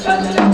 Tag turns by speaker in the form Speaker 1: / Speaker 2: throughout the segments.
Speaker 1: Thank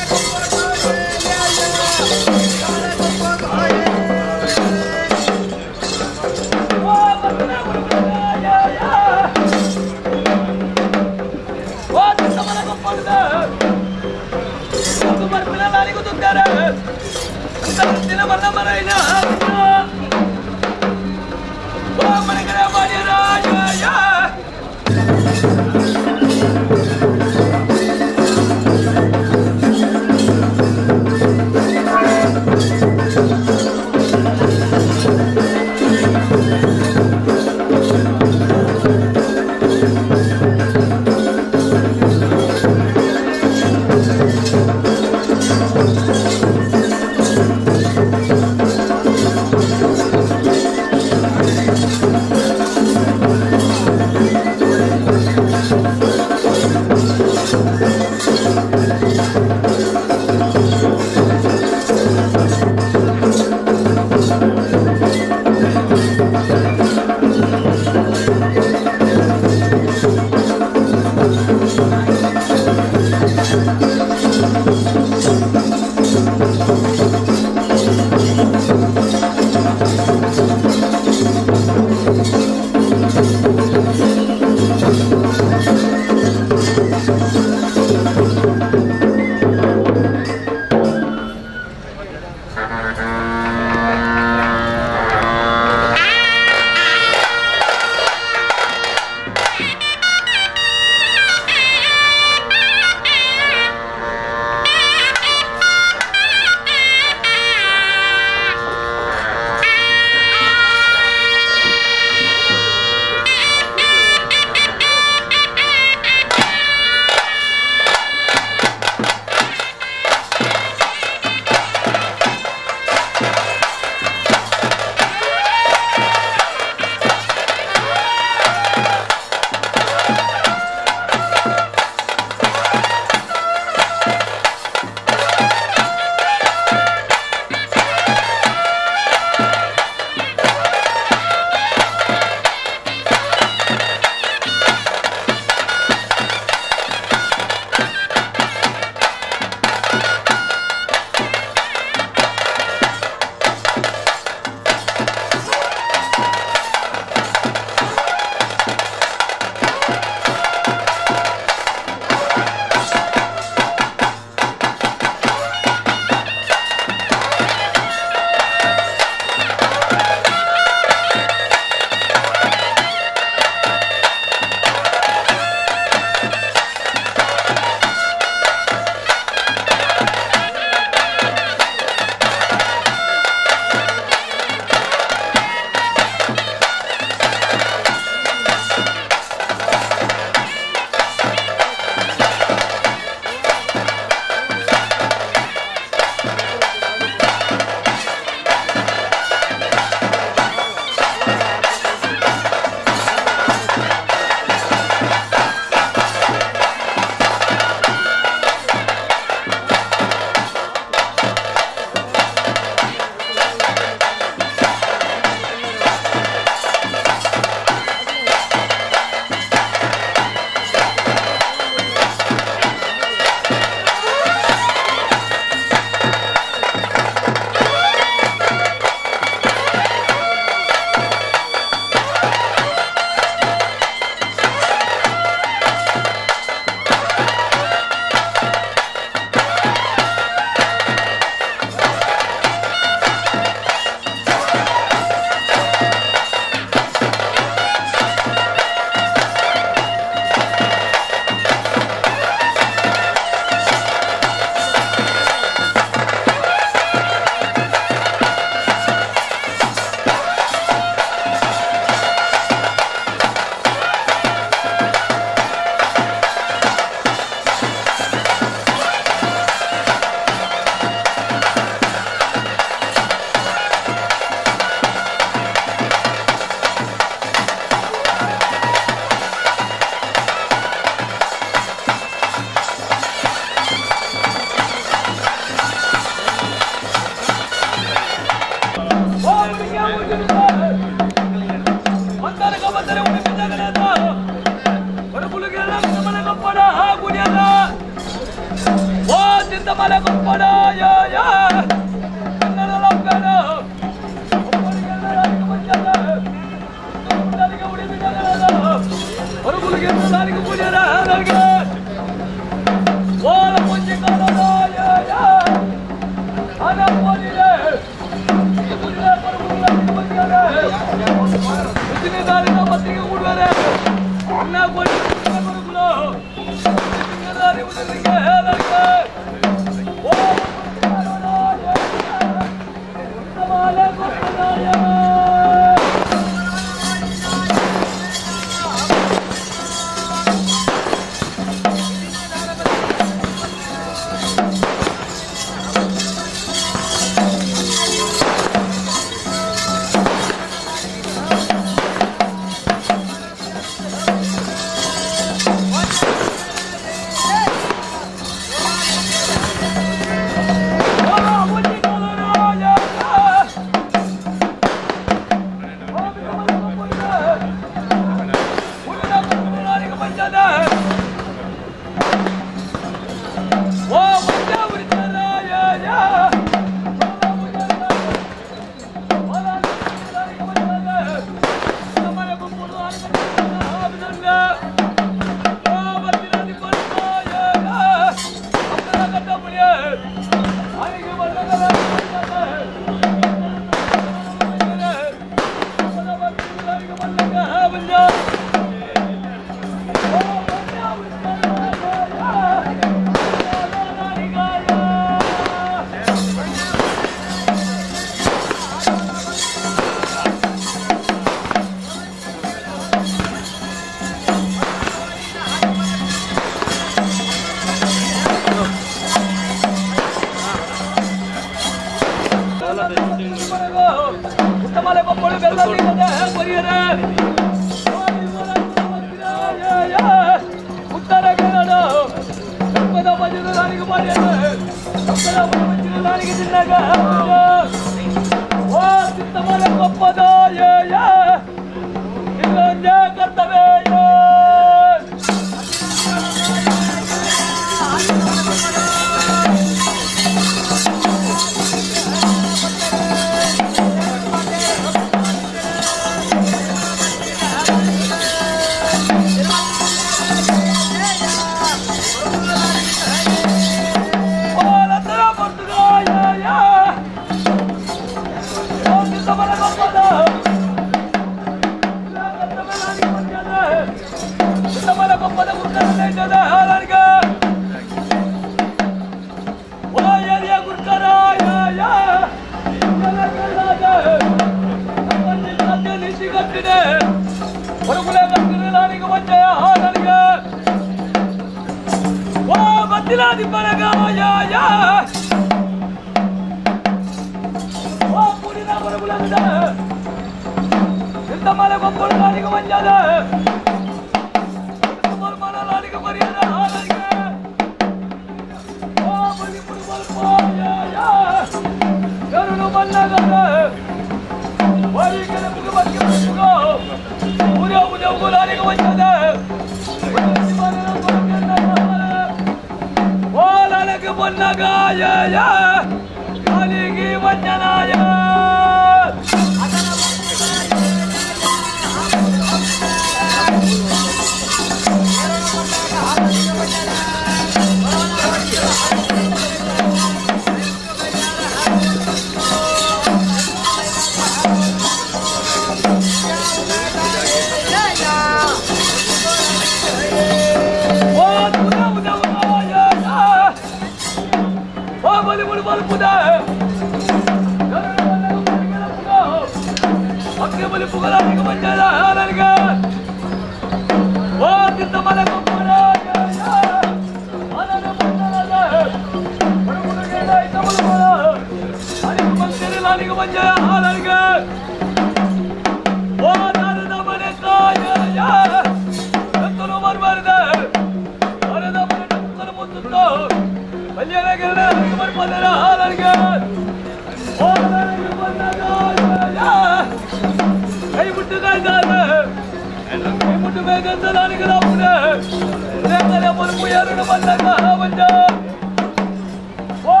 Speaker 1: Oh,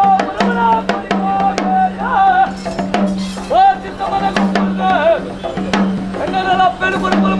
Speaker 1: Bye.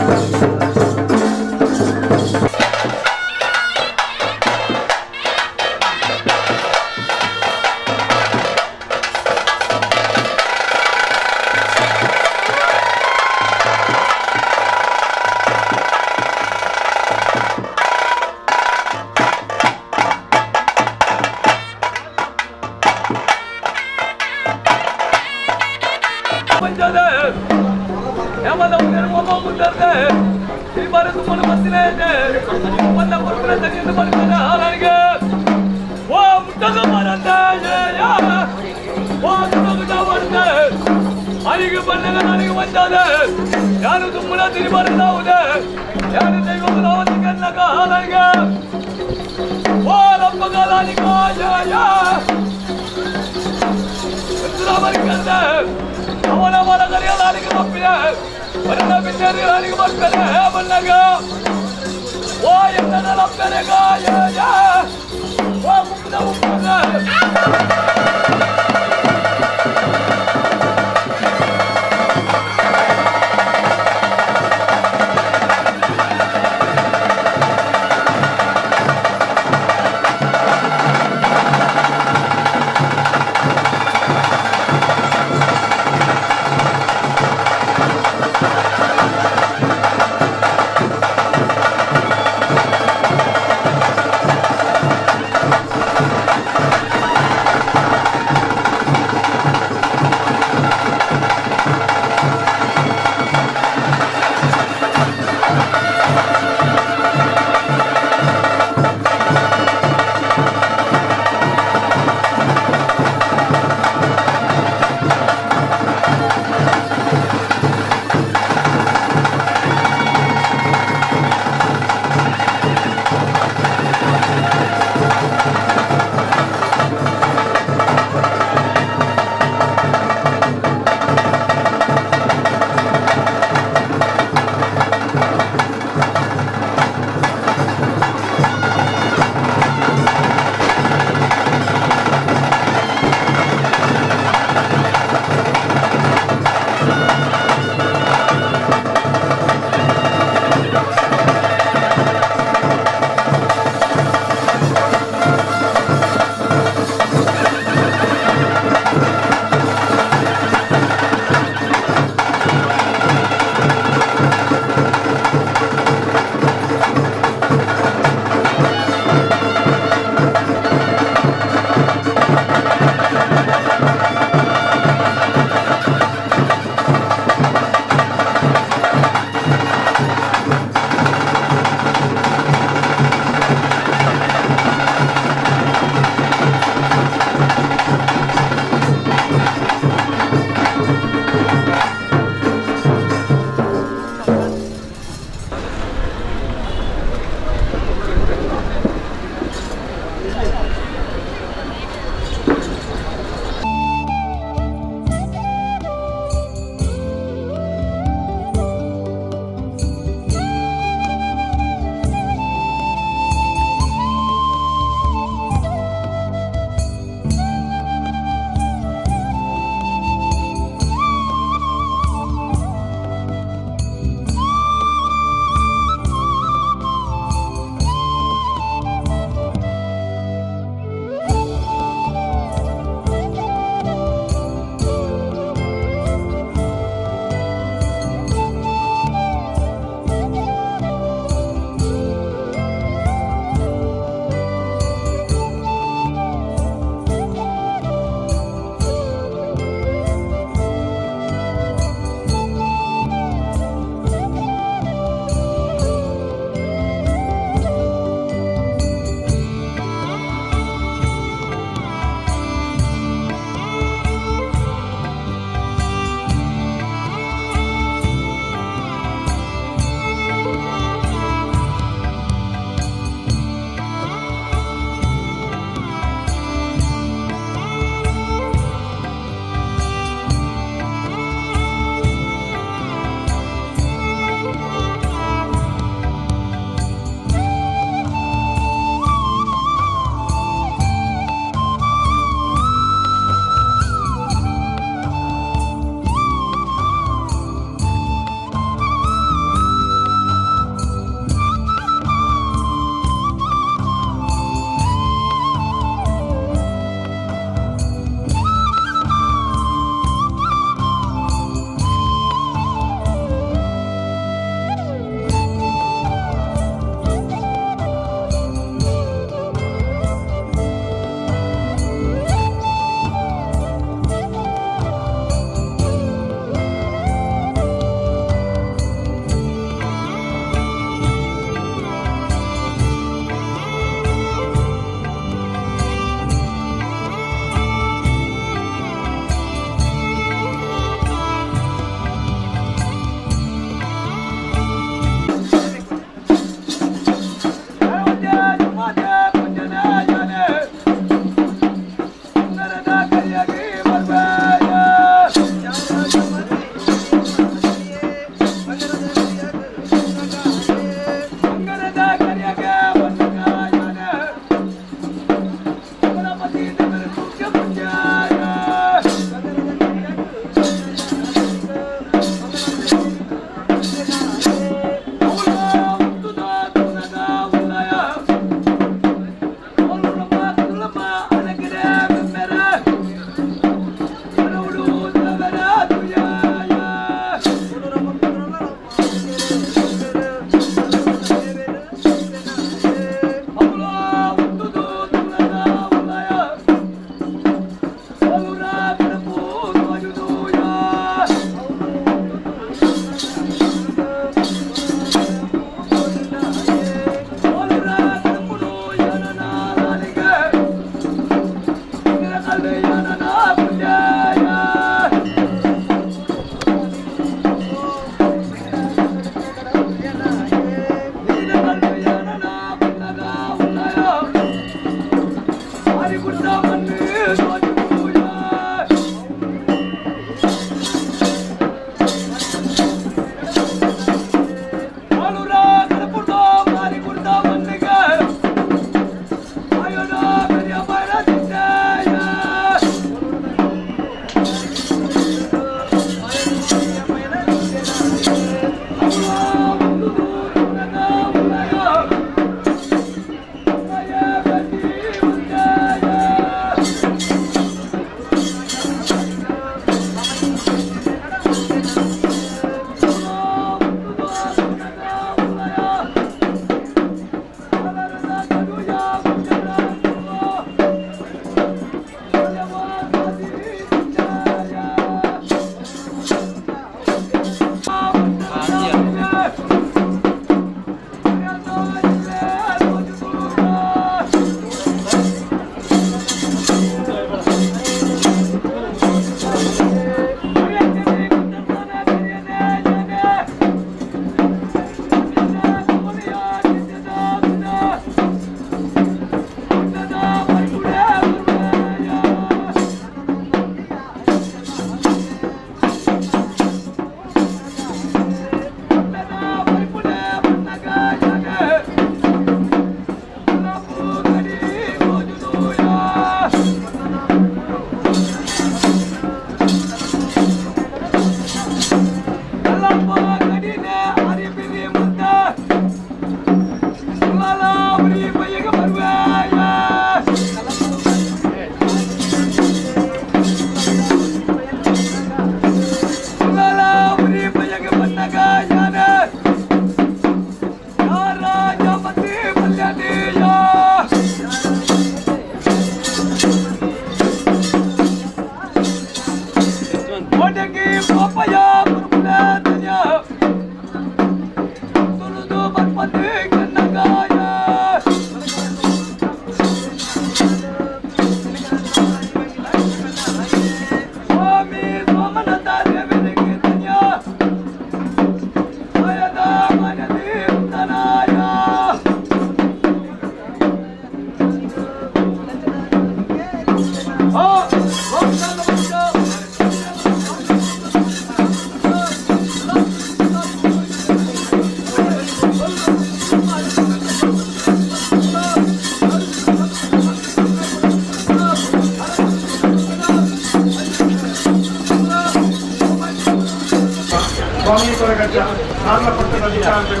Speaker 1: Koragajja ಸಾರ್ಲ ಪಟ್ಟದ ಅಧಿಕಾರಿಗಳು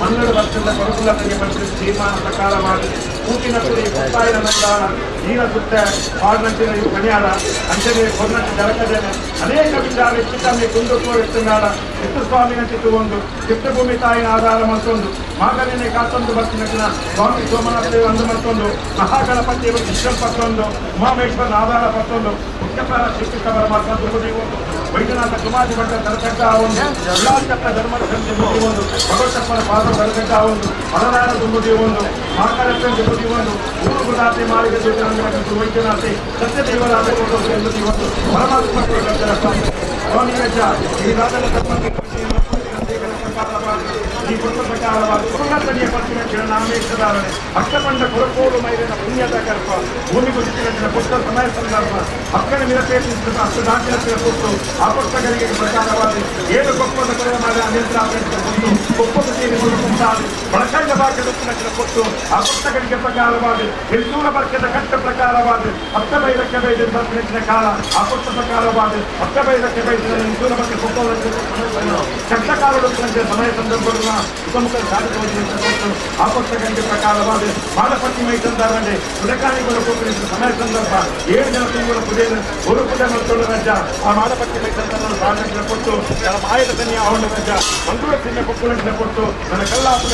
Speaker 1: ಮನ್ನಡ ವರ್ಷದ ಕೊರಕುಲತೆಗೆ ಪರಿಸ್ಥಿತಿ ತೀರ್ಮಾನ ಪ್ರಕಾರವಾಗಿ ಕೂಟಿನ ಕುಡಿ ಕುತ್ತಾಯಿನ ನಂದಾನ ನೀರ ಸುತ್ತ ಪಾಡ್ನಂಚಿನ ಕಣಿಯಾಡ ಅಂಚನೆ ಕೊರ್ನಂಚಿ ಜಲಕಜನೆ ಅನೇಕ ವಿಚಾರ ಚಿಕ್ಕಮ್ಮೆ ಕುಂದುಕೋ ಎತ್ತುನಾಡ ಸ್ವಾಮಿ ನಂಚಿತ್ತು ಒಂದು ಚಿತ್ರಭೂಮಿ ತಾಯಿನ ಆಧಾರ ಮತ್ತೊಂದು ಮಾಗಲಿನೇ ಕಾತೊಂದು ಬರ್ತಿನ ಸ್ವಾಮಿ ಸೋಮನಾಥ ಒಂದು ಮತ್ತೊಂದು ಮಹಾಗಣಪತಿ ವಿಶ್ವ ಪತ್ತೊಂದು ಉಮಾಮೇಶ್ವರನ ಆಧಾರ ಪತ್ತೊಂದು ಮುಖ್ಯಪ್ರಾಣ ಶ್ರೀಕೃಷ್ಣ ಪರಮಾತ್ಮ ಒಂದು ವೈದ್ಯನಾಥ ಕುಮಾರಿ ಭಟ್ಟ ತರತಕ್ಕ ಒಂದು ಉಲ್ಲಾಸಕ್ಕ ಧರ್ಮದ ಸಂತೆ ಒಂದು ಭಗವತ್ತಪ್ಪನ ಪಾದ ತರತಕ್ಕ ಒಂದು ಮರನಾಡ ದುಂಬುದಿ ಒಂದು ಮಹಾಕಾಲಕ್ಕೆ ದುಂಬುದಿ ಒಂದು ಊರು ಗುಲಾತಿ ಮಾಳಿಗೆ ವೈದ್ಯನಾಥಿ ಸತ್ಯದೇವರಾದ ಒಂದು ಪರಮಾತ್ಮ ಸ್ವಾಮಿ ಈ ರಾಜನ ಈ ಕುಟುಂಬ ಪ್ರಕಾರವಾದ ಪುನರ್ತಡಿಯ ಪತ್ತಿನ ನಾಮೇಶ್ವರಾರಣೆ ಅಷ್ಟಪಂಡ ಕೊರಕೋಡು ಮೈಲಿನ ಪುಣ್ಯದ ಕರ್ಪ ಭೂಮಿ ಕುಸಿತಿನ ಪುಟ್ಟ ಸಮಯ ಸಂದರ್ಭ ಅಕ್ಕನ ಮಿರತೆ ಅಷ್ಟು ದಾಖಲೆ ಕೊಟ್ಟು ಆ ಪುಸ್ತಕರಿಗೆ ಪ್ರಕಾರವಾದ ಏಳು ಕೊಪ್ಪದ ಕೊರೆ ಮಾಡಿ ಅನಿಯಂತ್ರ ಕೊಟ್ಟು ಕೊಪ್ಪದ ಸೇರಿ ಬಳಕಾಂಡ ಭಾಗ್ಯದ ಕೊಟ್ಟು ಆ ಪುಸ್ತಕರಿಗೆ ಪ್ರಕಾರವಾದ ಹಿರಿಸೂರ ಬರ್ಕದ ಕಟ್ಟ ಪ್ರಕಾರವಾದ ಅತ್ತಬೈರಕ್ಕೆ ಬೈದ ಕಾಲ ಆ ಪುಟ್ಟ ಪ್ರಕಾರವಾದ ಅತ್ತಬೈರಕ್ಕೆ ಬೈದ ಹಿರಿಸೂರ ಬಗ್ಗೆ ಕೊಪ್ಪದ ಚಟ್ಟಕಾಲದ ಸಮಯ ಸಂದರ್ಭ ಉಪಮುಖ ಸಾಧಕವಾಗಿ ಆ ಪುಸ್ತಕಕ್ಕೆ ಪ್ರಕಾರವಾದ ಮಾಲಪಟ್ಟಿ ಮೈಸಂದಾರಂಡೆ ಉದಕಾಣಿಗಳ ಕೊಟ್ಟಿರುವ ಸಮಯ ಸಂದರ್ಭ 7 ಜನ ತಿಂಗಳ ಪುದೇ ಒಂದು ಪುದೆ ಮತ್ತೊಂದು ರಜ ಆ ಮಾಲಪಟ್ಟಿ ಮೈಸಂದಾರನ್ನು ಸಾಧಕರ ಕೊಟ್ಟು ನನ್ನ ಮಾಯದ ಕನ್ಯಾ ಅವನ ರಜ ಮಂಗಳೂರು ಸಿಂಹ ಕೊಪ್ಪಳಂಟಿನ ಕೊಟ್ಟು ನನ್ನ ಕಲ್ಲಾಪುರ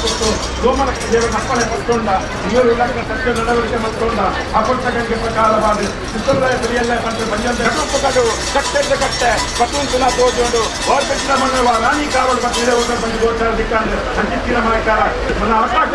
Speaker 1: ಕೊಟ್ಟು ಸೋಮನ ದೇವರ ಅಪ್ಪಣೆ ಪಟ್ಟೊಂಡ ಇವರು ಇಲಾಖೆ ಸತ್ಯ ನಡವಳಿಕೆ ಮತ್ತೊಂಡ ಆ ಪುಸ್ತಕಕ್ಕೆ ಪ್ರಕಾರವಾದ ಚಿತ್ರರಾಯ ಸರಿಯಲ್ಲ ಪಂಚ ಪಂಜಂದ ಕಡು ಕಟ್ಟೆ ಕಟ್ಟೆ ಪತ್ತೊಂದು ತೋಜೊಂಡು ವಾರ್ಪೆಟ್ಟಿನ ಮಣ್ಣು ರಾಣಿ ಕಾವಲು ಬಂದು ಗೋಚಾರ ದಿಕ್ಕಾಂದ್ರೆ ಅಂಚಿತ್ತಿನ ಮಾಯಕಾರ ನನ್ನ ಆಕಾಶ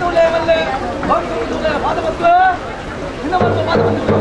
Speaker 2: ಉಳ್ಳೇವಲ್ಲೆ ಭಕ್ತ ಪಾದ ಮತ್ತು ಇನ್ನೊಬ್ಬ ಪಾದ ಬಂದು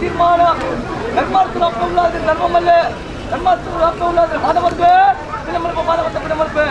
Speaker 2: ತೀರ್ಮಾನ ಧರ್ಮಾರ್ಥರು ಅಪ್ಪವುಳ್ಳಾದ್ರೆ ಧರ್ಮಮಲ್ಲೇ ಧರ್ಮಾರ್ಥರು ಅಪ್ಪವುಳ್ಳಾದ್ರೆ ಪಾದ ಬರ್ಬೆ ಪಿನಮಲ್ಪ ಪಾದ ಬತ್ತ ಪಿನಮಲ್ಪೆ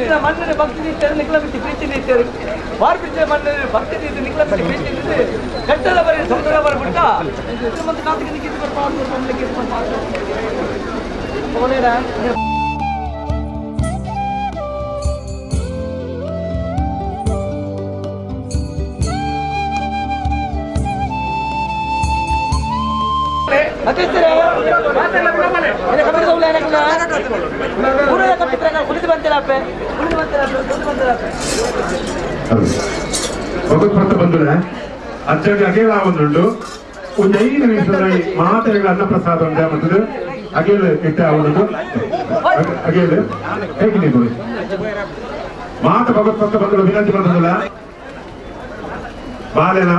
Speaker 2: ಬಿಟ್ಟಿನ ಮಣ್ಣಿನ ಭಕ್ತಿ ನೀತಾರೆ ನಿಕ್ಲ ಬಿಟ್ಟು ಪ್ರೀತಿ ನೀತಾರೆ ಬಾರ್ ಬಿಟ್ಟಿನ ಮಣ್ಣಿನ ಭಕ್ತಿ ನೀತಿ ನಿಕ್ಲ ಬಿಟ್ಟು ಪ್ರೀತಿ ನೀತಿ ಕಟ್ಟದ ಬರೀ ಸಮುದ್ರ ಬರಬಿಟ್ಟ ಮತ್ತೆ ಕಾತಿಗೆ ನಿಕ್ಕಿದ್ದು ಬರ್ಪಾಡು
Speaker 1: ಭಗವತ್ಪತ್ರ ಬಂಧುಗಳೇ ಅಜ್ಜಗೆ ಅಗೇಲ ಒಂದುಂಡು ಒಂದು 5 ನಿಮಿಷದ ಮಾತೆಗಳ ಅನ್ನಪ್ರಸಾದ ಉಂಟು ಮತ್ತು ಅಗೇಲು ಇಟ್ಟ ಒಂದು ಅಗೇಲು ಹೇಗೆ ನೀವು ಮಾತ ಭಗವತ್ಪತ್ರ ಬಂಧುಗಳು ವಿನಂತಿ ಬಂದಲ್ಲ ಬಾಲೆನ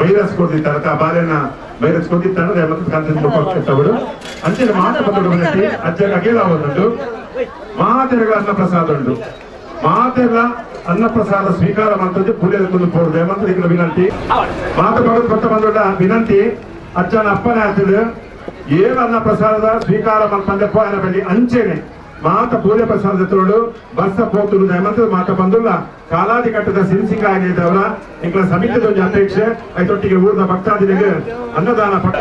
Speaker 1: ವೈರಸ್ ಕೊಡ್ತಿರ್ತಾರೆ ಆ ಬಾಲೆನ ವೈರಸ್ ಕೊಡ್ತಿರ್ತಾರೆ ಮತ್ತು ಕಾಂತಿವರು ಅಂಚೆ ಮಾತ ಬಂಧುಗಳು ವಿನಂತಿ ಅಜ್ಜಗೆ ಅಗೇಲ ಒಂದುಂಡು ಮಾತೆಗಳ ಅನ್ನಪ್ರಸಾದ ಉಂಟು ಮಾತೆಗಳ ಅನ್ನಪ್ರಸಾದ ಸ್ವೀಕಾರ ಮಂತದ್ದು ಪುಳ್ಯದ ಪೋಡುದೆ ಮಂತ್ರಿಗಳ ವಿನಂತಿ ಮಾತು ಭಗವತ್ ಬಂದೊಡ್ಡ ವಿನಂತಿ ಅಜ್ಜನ ಅಪ್ಪನೇ ಆಗ್ತದೆ ಏಳು ಅನ್ನಪ್ರಸಾದ ಸ್ವೀಕಾರ ಮಂತಂದೆ ಪೋಯನ ಬಳಿ ಅಂಚೆನೆ ಮಾತ ಪೂಜೆ ಪ್ರಸಾದ ತೋಳು ಬರ್ಸ ಪೋತುರು ಮಂತ್ರ ಮಾತ ಬಂದುಲ್ಲ ಕಾಲಾದಿ ಕಟ್ಟದ ಸಿರಿಸಿಂಗಾಯನೇದವರ ಇಂಗಳ ಸಮಿತಿದ ಒಂದು ಅಪೇಕ್ಷೆ ಐತೊಟ್ಟಿಗೆ ಊರಿನ ಭಕ್ತಾದಿಗಳಿಗೆ ಅನ್ನದಾನ ಪಟ್ಟ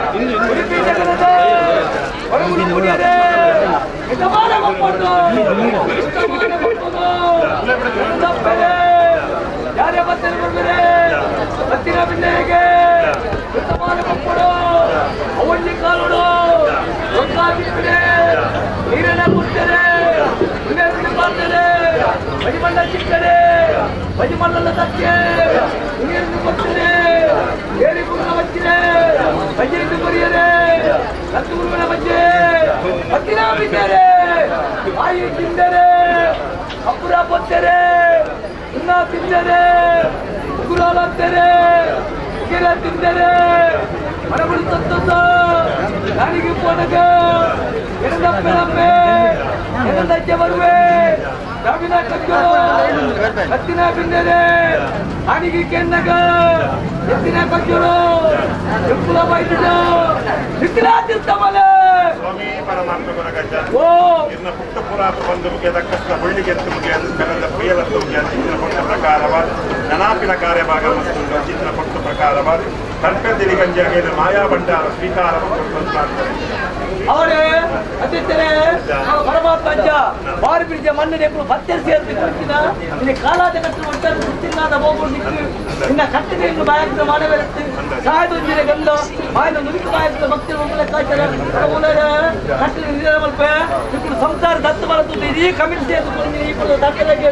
Speaker 3: ಸ್ವಾಮಿ ಪರಮಾತ್ಮ ಗುಣಗಜ್ಜ ಇನ್ನ ಪುಟ್ಟ ಪುರಾತ ಬಂದು ಮುಗಿಯ ದಕ್ಕಸ್ನ ಬಳ್ಳಿಗೆತ್ತು ಮುಗಿಯ ಕನ್ನಡ ಪ್ರಿಯಲತ್ತು ಮುಗಿಯ ಚಿತ್ರ ಪುಟ್ಟ ಪ್ರಕಾರವಾದ ನನಾಪಿನ ಕಾರ್ಯಭಾಗ ಮತ್ತು ಚಿತ್ರ ಪುಟ್ಟ ಪ್ರಕಾರವಾದ ತರ್ಕದಿರಿ ಗಂಜಿಯಾಗಿ ಮಾಯಾ ಭಂಡಾರ ಸ್ವೀಕಾರ ಪ್ರಾರ್ಥನೆ
Speaker 2: ಅವರೇ ಅತಿಥರೇ ಪರಮಾತ್ಮ ಅಜ್ಜ ಬಾರಿ ಬಿಡಿಜ ಮಣ್ಣಿನ ಪತ್ತೆ ಸೇರ್ತಿ ಕುಳಿತಿನ ನಿನ್ನ ಕಾಲಾದ ಕಟ್ಟು ಒಟ್ಟಾರೆ ತಿನ್ನಾದ ಹೋಗುವ ನಿಕ್ಕು ನಿನ್ನ ಕಟ್ಟಿನ ಇನ್ನು ಬಾಯದ ಮಾಡಬೇಕತ್ತು ಸಾಯದೊಂದಿನ ಗಂಡ ಬಾಯದ ನುರಿಕು ಬಾಯದ ಭಕ್ತರ ಒಮ್ಮೆ ಕಾಯ್ತಾರೆ ಕಟ್ಟಿನ ನಿಧಾನ ಮಲ್ಪ ನಿಕ್ಕಳು ಸಂಸಾರ ದತ್ತು ಬರತ್ತು ಇಡೀ ಕಮಿಟಿ ಸೇರ್ತು ಕುಳಿತಿನ ಈ ಪದ ತಕ್ಕಲಗೆ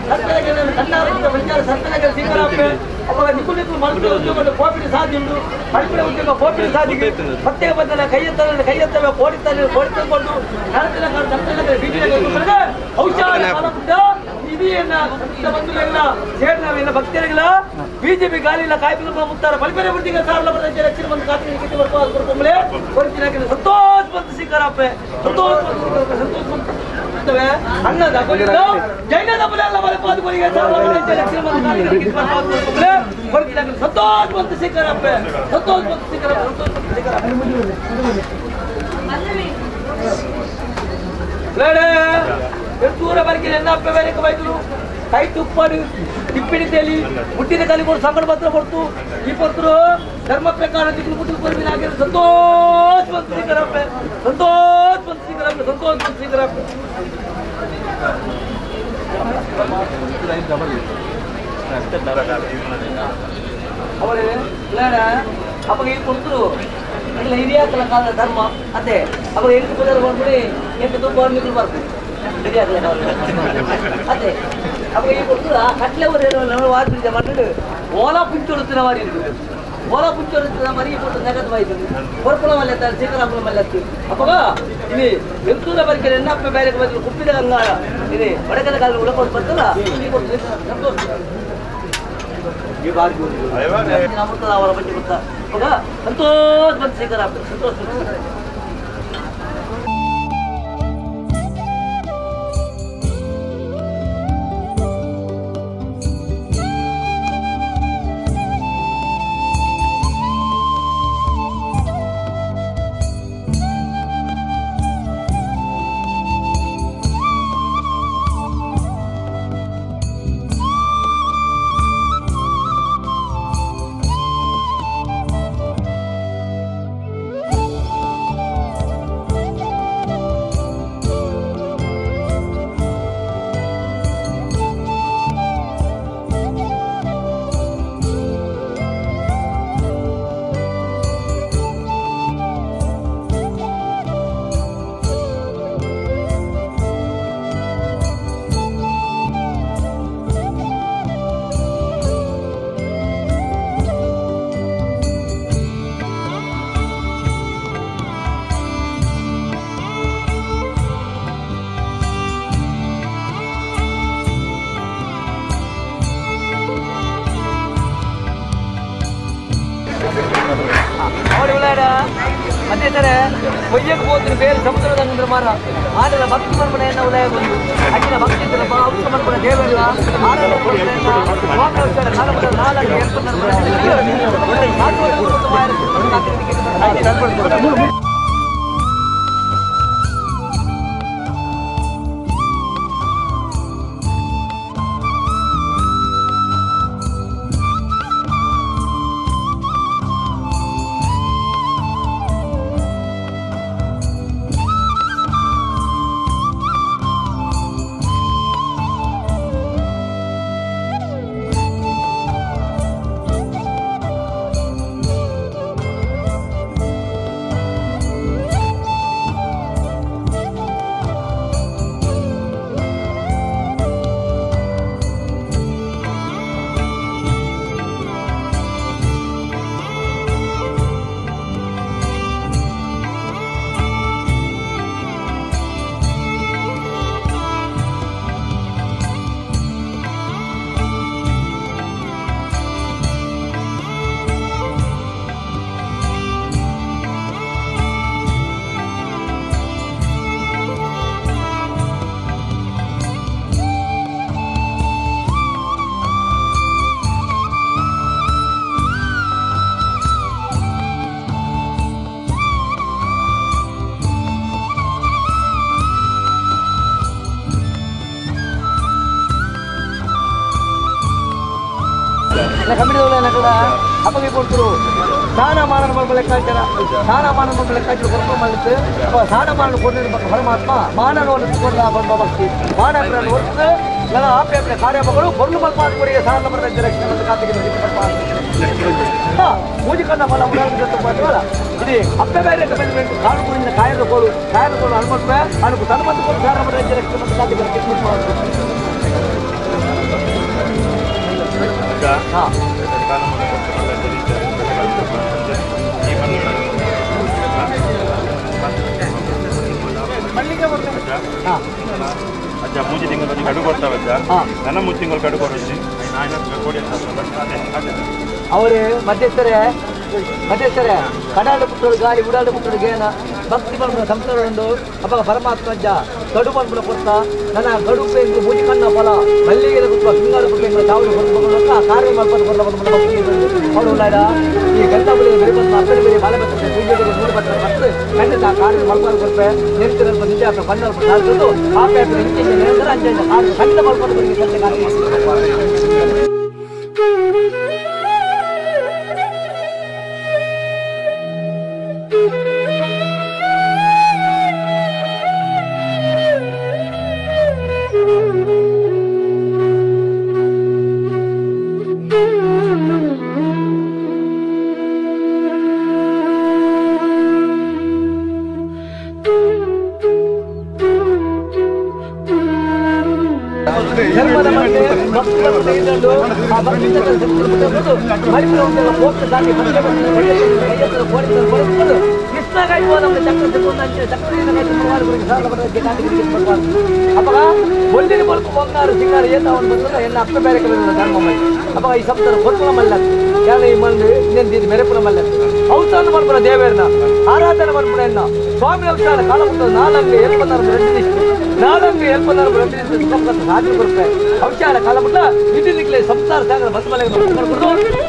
Speaker 2: ತಕ್ಕಲಗೆ ಕಣ್ಣಾರ ಬಂಜಾರ ಸತ್ತಲಗೆ ಸಿಂಗರಾಪೆ ಅವಾಗ ನಿಕ್ಕಳು ನಿಕ್ಕಳು ಮನಸ್ಸು ಉದ್ಯೋಗ ಕೋಪಿನ ಸಾಧ್ಯ ಉಂಟು ಪಡಿಪಡ ಉದ್ಯೋಗ ಕೋಪಿನ ಸಾಧಿಗೆ ಪತ್ತೆ ಬಂದಲ್ಲ ಕೈಯೆತ್ತಲ್ಲ ಕೈಯೆತ್ತವೆ ಕೋಡಿತಲ್ಲಿ ಕೋಡಿತಕೊಂಡು ನರತಿನ ಬಂಧುಗಳ ಭಕ್ತರಿಗಳ ಬಿಜೆಪಿ ಗಾಳಿಲ್ಲ ಕಾಯ್ಪಿನ ಮುತ್ತಾರೆ ಬಲಿಬೇರೆ ಬುದ್ಧಿಗೆ ಸಾರಲ ರಕ್ಷಣೆ ಬಂದು ಕಾಪಿನ ಸಂತೋಷ ಬಂತು ಸಿಕ್ಕರಪ್ಪೆ ಸಂತೋಷ ಸಂತೋಷ ಅನ್ನದ ಜೈನದ ಸಂತೋಷ ಬಂತು ಸಿಕ್ಕರಪ್ಪೆ ಸಂತೋಷ ಬಂತು ಸಿಕ್ಕರಪ್ಪೆ ಸಂತೋಷ ಬಂತು ಸಿಕ್ಕರಪ್ಪೆ ದೂರ ಬರಕ್ಕೆ ಎನ್ನಪ್ಪ ಬೇರೆ ಬೈದರು ಕೈ ತುಪ್ಪಾಡು ತಿಪ್ಪಿಡಿ ತೇಲಿ ಮುಟ್ಟಿನ ಕಲಿ ಕೊಡು ಸಂಕಟ ಪತ್ರ ಕೊಡ್ತು ಈ ಪತ್ರ ಧರ್ಮ ಪ್ರಕಾರ ದಿಕ್ಕು ಮುಟ್ಟಿನ ಕೊರಬಿನ ಆಗಿರೋ ಸಂತೋಷ ಬಂತು ಸಿಕ್ಕರಪ್ಪೆ ಸಂತೋಷ ಬಂತು ಸಿಕ್ಕರಪ್ಪೆ ಸಂತೋಷ ಬಂತು ಸಿಕ್ಕರಪ್ಪೆ ಅವರೇ ಅಪ್ಪ ಈ ಕೊಡ್ತರು ಇಲ್ಲ ಹಿರಿಯಾಕಲ ಕಾಲದ ಧರ್ಮ ಅದೇ ಅವಾಗ ಎಂಟು ಪೂಜಾರಿ ಬಂದ್ಬಿಡಿ ಎಂಟು ತುಪ್ಪ ನಿಕ್ಕಳು ಬರ್ತದೆ ಹಿರಿಯಾಕಲ ಕಾಲ ಅದೇ ಅವಾಗ ಈ ಕೊಡ್ತರು ಆ ಕಟ್ಲೆ ವಾರ ಮಣ್ಣು ಓಲಾ ಪುಂಚೊಡುತ್ತಿನ ವಾರಿ ಓಲಾ ಪುಂಚೊಡುತ್ತಿನ ಮರಿ ಕೊಟ್ಟು ನಗದು ವಾಯ್ತು ಕೊರಪುಳ ಮಲ್ಲೆತ್ತಾರೆ ಸೀಕರಾಪುಳ ಮಲ್ಲೆತ್ತು ಅವಾಗ ಇಲ್ಲಿ ಎಂತೂರ ಬರಿಕೆ ಎನ್ನಪ್ಪ ಬೇರೆ ಬಂದ್ರು ಕುಪ್ಪಿದ ಗಂಗಾಳ ಇದು ಬಡಕದ ಕಾಲ ಉಳಕೊಂಡು ಬರ್ತಲ್ಲ ಈ ಕೊಡ್ತು ಸಂತೋಷ ಅವರ ಬಗ್ಗೆ ಗೊತ್ತಾ ಸಂತೋಷ ಬಂದು ಸಿಕ್ಕರ ಸಂತೋಷ. ಮಧ್ಯಸ್ಥರೇ ಕೊಯ್ಯಕ್ಕೆ ಹೋದ್ರೆ ಬೇರೆ ಸಮುದ್ರದ ಮರ ಆಡಲ ಭಕ್ತಿ ಮನ್ಪಣೆಯನ್ನು ಉದಯ ಬಂದು ಅಕ್ಕಿನ ಭಕ್ತಿ ಅಂಶ ಮನ್ಪಣ ದೇವರ ಆಡಲ ನಾಲ್ಕು. ಅಪ್ಪಗೆ ಕೊಡ್ತರು ಸ್ನಾನ ಮಾನನ ಲೆಕ್ಕಾಚಾರ ಸ್ನಾನ ಮಾನನ ಲೆಕ್ಕಾಚಾರ ಕೊರಪ ಮಾಡಿತ್ತು. ಅಪ್ಪ ಸ್ನಾನ ಮಾನನ ಕೊಟ್ಟಿರೋ ಪರಮಾತ್ಮ ಮಾನನವನ್ನು ಕೊಡಲ ಭಕ್ತಿ ಮಾನವರನ್ನು ಹೊರತು ನನ್ನ ಆಪೆ ಕಾರ್ಯಗಳು ಕೊರಲು ಮಲ್ಪಾದ ಸಾಲ ಬರದ ರಕ್ಷಣೆ ಕಾತಿಗೆ ಮೂಜಿಕನ್ನ ಫಲ ಉದಾಹರಣೆ ಇದು ಅಪ್ಪೆ ಬೇರೆ ಕಾಲು ಕುಡಿದ ಕಾಯದ ಕೋಳು ಕಾಯದ ಕೋಳು ಹನುಮಂತ ಅನುಕು ತನ್ನ ಕೋಳು ಸಾಲ ಬರದ ರಕ್ಷಣೆ ಕಾತಿಗೆ.
Speaker 3: ಅಜ್ಜ ಮೂಜಿ ತಿಂಗಳು ಕಡು ಕೊಡ್ತಾವಜ್ಜ ನನ್ನ ಮೂರು ತಿಂಗಳು ಕಡು ಕೊಡೋದು.
Speaker 2: ಅವರು ಮಧ್ಯಸ್ಥರೇ ಮಧ್ಯಸ್ಥರೇ ಕಡಾಡ ಪುಟ್ಟರು ಗಾಳಿ ಉಡಾಡ ಪುಟ್ಟರು ಗೇನ ಭಕ್ತಿ ಮನ್ಪುನ ಸಂಸಾರ ಉಂಡು. ಅಪ್ಪ ಪರಮಾತ್ಮ ಅಜ್ಜ ಗಡು ಮನ್ಪುನ ಕೊಡ್ತ ನನ್ನ ಗಡು ಪೇಂದು ಮೂಜಿ ಕಣ್ಣ ಫಲ ಮಲ್ಲಿಗೆ ಕುತ್ವ ಸಿಂಗಾರ ಪುಟ್ಟೆಂಗ್ಲ ಚಾವಡಿ ಹೊರತು ಆ ಕಾರ್ಯ ಮಲ್ಪದ ಕೊಡ್ಲ ಬಂದು ಭಕ್ತಿ ಅವಳು ಉಳ್ಳಾಡ ಈ ಗಂಟಾ ಬಳಿ ಬೆಳಿ ಬಂದು ಅಪ್ಪನ ಬೆಳಿ ಬಾಳೆ ಬರ್ತದೆ ಪೂಜೆ ಬೆಳಿ ಮೂರು ಬರ್ತದೆ ಮತ್ತು ಖಂಡಿತ ಆ ಕಾರ್ಯ ಮಲ್ಪಾದ ಕೊಡ್ಪೆ ನಿಂತಿರಲ್ಪ ನಿಜ ಅಥವಾ ಬಣ್ಣಲ್ಪ ಸಾಧಿಸೋದು ಆ ಪೇಪರ್ ಇಂಚೆ ನಿರಂತರ ಅಂಚೆ ಕಾರ್ಯ ಖಂಡಿತ ಮಲ್ಪದ ಬರಿಗೆ ಸತ್ಯ ಕಾರ್ಯ. ದೇವೇರ್ನ ಆರಾಧನೆ ಮಾಡ್ಬಿಡ ಸ್ವಾಮಿ ಅವತಾರ ಕಾಲ ನಾಲ್ಕು ಏಲ್ಪನ್ನಾರು ನಾಲ್ಕು ಏಲ್ಪನ್ನಾರು ಸಾಧನೆ ಬರುತ್ತೆ ಅವಚಾರ ಕಾಲ ಇಡ್ಲಿಕ್ಕೆ ಸಂಸಾರ ಸಾಗರ ಬಂದ ಮನೆಗೆ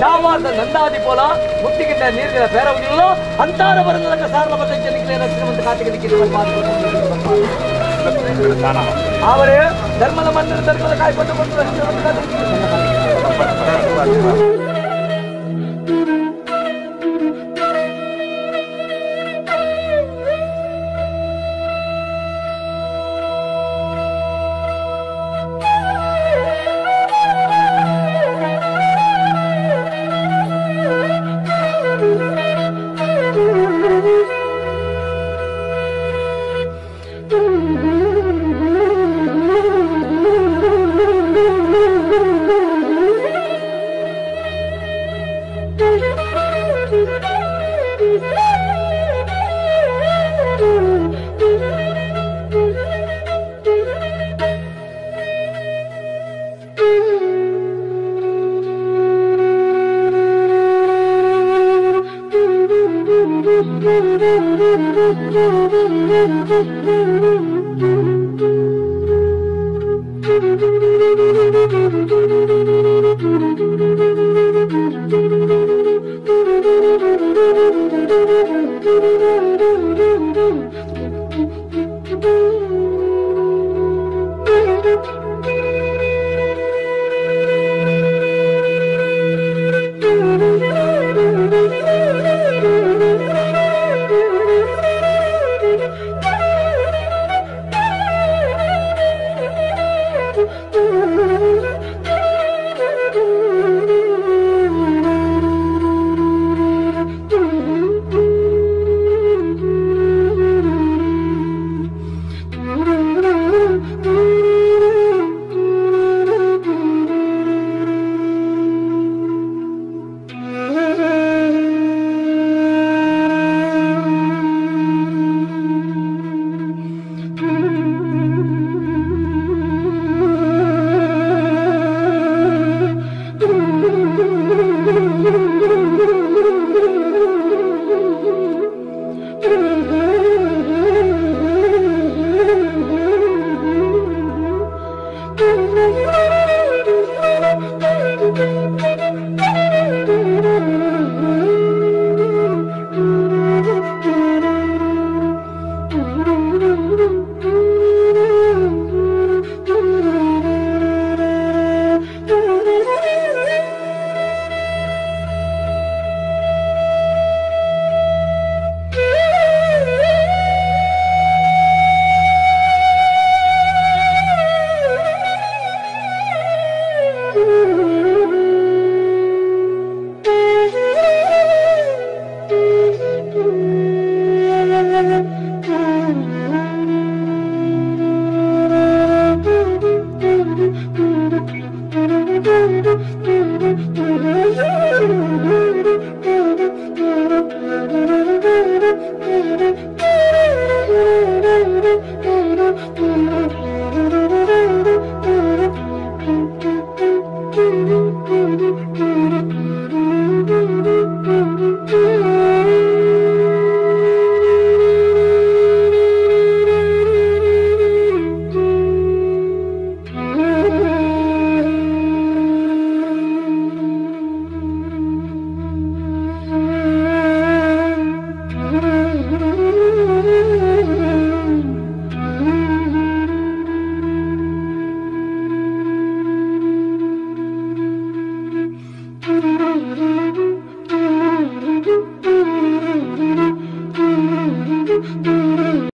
Speaker 2: ಯಾವಾಗ ನಂದಾದಿ ಪೋಲ ಮುಟ್ಟಿಗಿಟ್ಟ ನೀರಿನ ಪೇರವಿಲ್ಲ ಅಂತಾರ ಬರದಕ್ಕ ಸಾರಲ ಬದ್ದ ಜನಕ್ಕೆ ರಕ್ಷಣೆ ಮತ್ತು ಕಾಟಿಗೆ ಅವರೇ ಧರ್ಮದ ಮಂದಿರ ಧರ್ಮದ ಕಾಯ್ಕೊಂಡು ಬಂದು ರಕ್ಷಣೆ ಮತ್ತು.
Speaker 4: Thank you.